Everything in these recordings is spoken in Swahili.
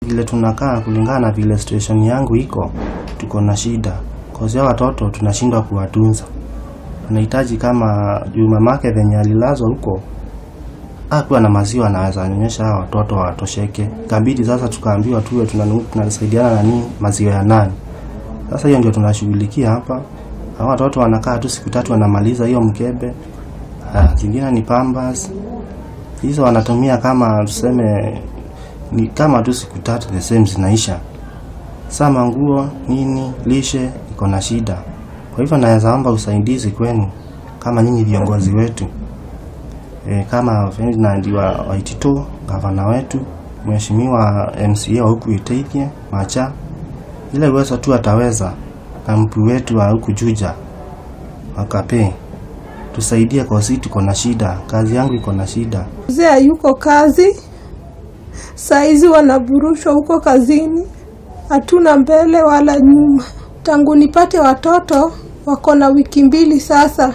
Vile tunakaa kulingana na vile situation yangu iko, tuko na shida. Kozi ya watoto tunashindwa kuwatunza. Tunahitaji kama juu mamake venye alilazwa huko, hakuwa na maziwa anaweza nyonyesha hawa watoto watosheke. Ikabidi sasa tukaambiwa tuwe tunasaidiana na nini, maziwa ya nani. Sasa hiyo ndio tunashughulikia hapa. Hawa watoto wanakaa tu siku tatu wanamaliza hiyo mkebe. Zingine ni pampers. Hizo wanatumia kama tuseme ni kama tu siku tatu the same zinaisha. Sasa manguo nini lishe iko na shida. Kwa hivyo naweza omba usaidizi kwenu kama nyinyi viongozi wetu. Kama Ferdinand wa Waititu, gavana wetu, mheshimiwa MCA wa huku Iteithie, Macha, ile uwezo tu ataweza, na MP wetu wa huku Juja, Wakape, tusaidie kwa sisi tuko na shida, kazi yangu iko na shida. Mzee yuko kazi, saizi wanaburushwa huko kazini, hatuna mbele wala nyuma. Tangu nipate watoto wako na wiki 2 sasa,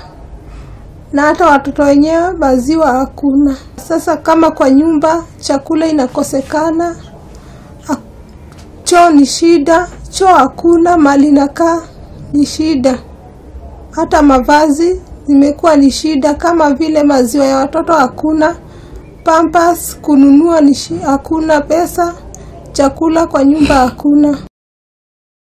na hata watoto wenyewe maziwa hakuna. Sasa kama kwa nyumba chakula inakosekana, choo ni shida, choo hakuna, mali nakaa ni shida, hata mavazi zimekuwa ni shida, kama vile maziwa ya watoto hakuna, pampers kununua ni hakuna pesa, chakula kwa nyumba hakuna.